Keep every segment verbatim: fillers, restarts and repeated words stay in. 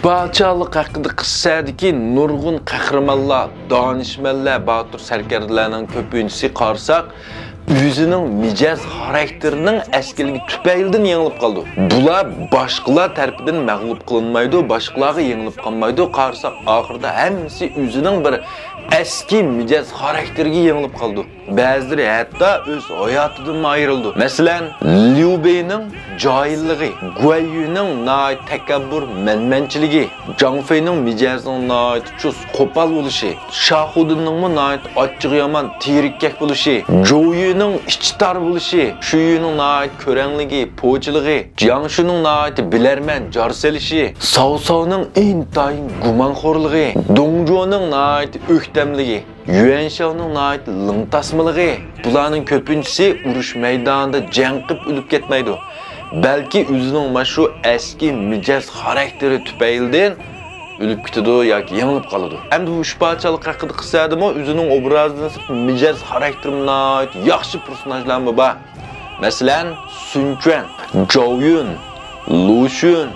پادىشاھلىق ھەققىدە قىسسەدىكى نۇرغۇن قەھرىمانلار، دانىشمەنلەر، باتۇر سەركەردىلەرنىڭ كۆپىنچىسى قارىساق، ئۆزىنىڭ مىجەز خاراكتېرىنىڭ ئەسكىلىكى تۈپەيلىدىن يېڭىلىپ قالىدۇ. بۇلار باشقىلار تەرىپىدىن مەغلۇپ قىلىنمايدۇ، باشقىلارغا يېڭىلىپ قالمايدۇ. قارىساق، ئاخىرىدا ھەممىسى ئۆزىنىڭ بىر ئەسكى مىجەز خاراكتېرىگە يېڭىلىپ قالىدۇ. بەزىلىرى ھەتتا ئۆز ھاياتىدىنمۇ ئايرىلىدۇ. مەسىلەن، ليۇ بېينىڭ جاھىللىقى، گۇەن يۈنىڭ ناھايىتى تەكەببۇر، مەنمەنچىلىكى، جاڭ فېينىڭ مىجەزىنىڭ ناھايىتى چۇس، قوپال بولۇشى، شاخۇدىننىڭمۇ ناھايىتى ئاچچىقى يامان، تېرىككەك بولۇشى، جوۋ يۈنىڭ ئىچى تار بولۇشى، شۈ يۈنىڭ ناھايىتى كۆرەڭلىكى، پوچىلىقى، جياڭ شۈنىڭ ناھايىتى بىلەرمەن، جار سېلىشى، ساۋ ساۋنىڭ ئىنتايىن گۇمانخورلۇقى، دۇڭ جۇنىڭ ناھايىتى ئۆكتەملىكى، يۈەنشاۋنىڭ ناھايىتى لىڭ تاسمىلىقى، بۇلارنىڭ كۆپىنچىسى ئۇرۇش مەيدانىدا جەڭ قىلىپ ئۆلۈپ كەتمەيدۇ، بەلكى ئۆزىنىڭ مانا شۇ ئەسكى مىجەز خاراكتېرى تۈپەيلىدىن ئۆلۈپ كېتىدۇ ياكى يېڭىلىپ قالىدۇ. ئەمدى بۇ ئۈچ پادىشاھلىق ھەققىدە قىسسەدىمۇ ئۆزىنىڭ ئوبرازىدىن سىرت مىجەز خاراكتېرى ناھايىتى ياخشى پېرسوناژلارمۇ بار. مەسىلەن، سۈن چۈەن، جاۋ يۈن، لۇ شۈن،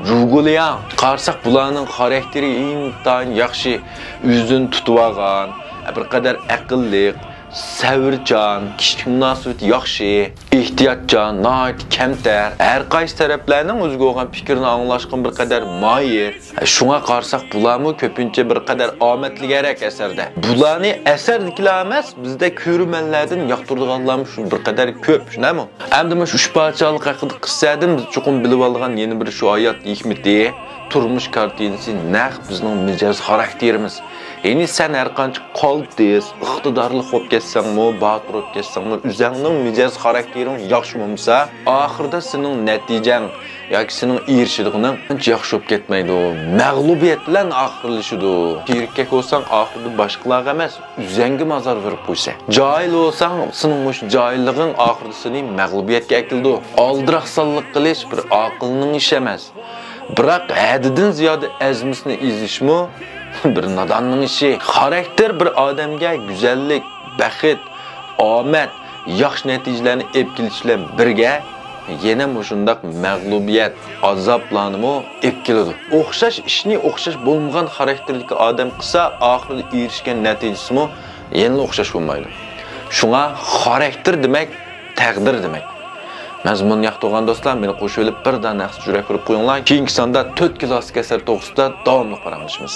جۇ گۇلياڭ. قارىساق، بۇلارنىڭ خاراكتېرى ئىنتايىن ياخشى، ئۆزىنى تۇتۇۋالغان، بىر قەدەر ئەقىللىق، سەۋرچان، كىشىلىك مۇناسىۋىتى ياخشى، ئېھتىياتچان، ناھايىتى كەمتەر، ھەر قايسى تەرەپلەرنىڭ ئۆزىگە بولغان پىكرىنى ئاڭلاشقا بىر قەدەر ماھىر. شۇڭا قارىساق، بۇلارمۇ كۆپىنچە بىر قەدەر ئامەتلىكرەك ئەسەردە. بۇلارنى ئەسەردىكىلەر ئەمەس، بىزدەك كۆرۈرمەنلەردىن ياقتۇرىدىغانلارمۇ شۇ بىر قەدەر كۆپ، شۇنداقمۇ؟ ئەمدى مۇشۇ ئۈچ پادىشاھلىق ھەققىدە قىسسەدىن بىز چوقۇم بىلىۋالىدىغان يەنە بىر شۇ ھايات ھېكمىتى، تۇرمۇش كارتىنىسى نەق بىزنىڭ مىجەز خاراكتېرىمىز. يەنى سەن ھەرقانچە قالتىس، ئىقتىدارلىق بولۇپ كەتسەڭمۇ، باتۇر بولۇپ كەتسەڭمۇ، ئۆزەڭنىڭ مىجەز خاراكتېرىڭ ياخشى بولمىسا، ئاخىرىدا سېنىڭ نەتىجەڭ ياكى سېنىڭ ئېرىشىدىغىنىڭ ئانچە ياخشى بولۇپ كەتمەيدۇ. مەغلۇبىيەت بىلەن ئاخىرلىشىدۇ. تېرىككەك بولساڭ، ئاخىرىدا باشقىلارغا ئەمەس، ئۆزەڭگە مازار بېرىپ قويىسەن. جاھىل بولساڭ، سېنىڭ مۇشۇ جاھىللىقىڭ ئاخىرىدا سېنى مەغلۇبىيەتكە ئەكېلىدۇ. ئالدىراقسانلىق قىلىش بىر ئاقىلنىڭ ئىشى ئەمەس. بىراق ھەددىدىن زىيادە ئەزمىسىنى ئېزىشمۇ بىر ناداننىڭ ئىشى. خاراكتېر بىر ئادەمگە گۈزەللىك، بەخت، ئامەت، ياخشى نەتىجىلەرنى ئېلىپ كېلىش بىلەن بىرگە، يەنە مۇشۇنداق مەغلۇبىيەت، ئازابلارنىمۇ ئېلىپ كېلىدۇ. ئوخشاش ئىشنى ئوخشاش بولمىغان خاراكتېردىكى ئادەم قىلسا، ئاخىرىدا ئېرىشكەن نەتىجىسىمۇ يەنىلا ئوخشاش بولمايدۇ. شۇڭا خاراكتېر دېمەك، تەقدىر دېمەك. مەزمۇننى ياقتۇرغان دوستلار، مېنى قوشۇۋېلىپ بىر دانە نەق يۈرەك بېرىپ قويۇڭلار. كېيىنكى ساندا تۆت كلاسسىك ئەسەر توغرىسىدا داۋاملىق پاراڭلىشىمىز.